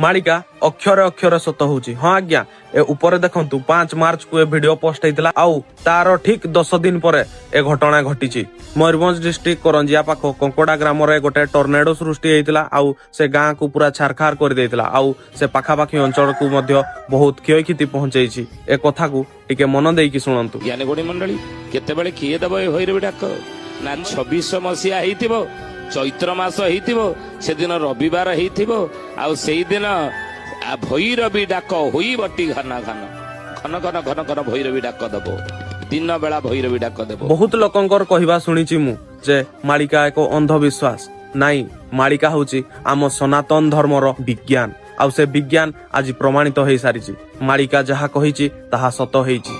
ମାଳିକା ଅକ୍ଷରେ ଅକ୍ଷରେ ସତ ହଉଛି। ହଁ ଆଜ୍ଞା, ଏ ଉପରେ ଦେଖନ୍ତୁ, 5 ମାର୍ଚ୍ଚ କୁ ଏ ଭିଡିଓ ପୋଷ୍ଟ ହେଇଥିଲା ଆଉ ତାର ଠିକ 10 ଦିନ ପରେ ଏ ଘଟଣା ଘଟିଛି। ମୟୂରଭଞ୍ଜ ଡିଷ୍ଟ୍ରିକ୍ଟ କରଞ୍ଜିଆ ପାଖ କଙ୍କଡା ଗ୍ରାମରେ ଗୋଟେ ଟର୍ନେଡୋ ସୃଷ୍ଟି ହେଇଥିଲା ଆଉ ସେ ଗାଁକୁ ପୁରା ଛାରଖାର କରିଦେଇଥିଲା ଆଉ ସେ ପାଖାପାଖି ଅଞ୍ଚଳକୁ ମଧ୍ୟ ବହୁତ କ୍ଷୟକ୍ଷତି ପହଞ୍ଚେଇଛି। ଏ କଥାକୁ ଟିକେ ମନ ଦେଇକି ଶୁଣନ୍ତୁ। ଜ୍ଞାନୀ ଗୁଣୀ ମଣ୍ଡଳୀ, କେତେବେଳେ କିଏ ଦବ ଏ ଭୈରବୀ ଡାକ ନା 26 ମସିହା ହେଇଥିବ, ଚୈତ୍ର ମାସ ହେଇଥିବ, ସେଦିନ ରବିବାର ହେଇଥିବ ଆଉ ସେଇଦିନ ଭୈରବୀ ଡାକ ହୋଇବଟି ଘନ ଘନ ଘନ ଘନ ଘନ ଘନ। ଭୈରବୀ ଡାକ ଦବ, ଦିନ ବେଳା ଭୈରବୀ ଡାକ ଦେବ। ବହୁତ ଲୋକଙ୍କର କହିବା ଶୁଣିଛି ମୁଁ ଯେ ମାଳିକା ଏକ ଅନ୍ଧବିଶ୍ୱାସ। ନାଇଁ, ମାଳିକା ହଉଛି ଆମ ସନାତନ ଧର୍ମର ବିଜ୍ଞାନ ଆଉ ସେ ବିଜ୍ଞାନ ଆଜି ପ୍ରମାଣିତ ହେଇସାରିଛି। ମାଳିକା ଯାହା କହିଛି, ତାହା ସତ ହେଇଛି।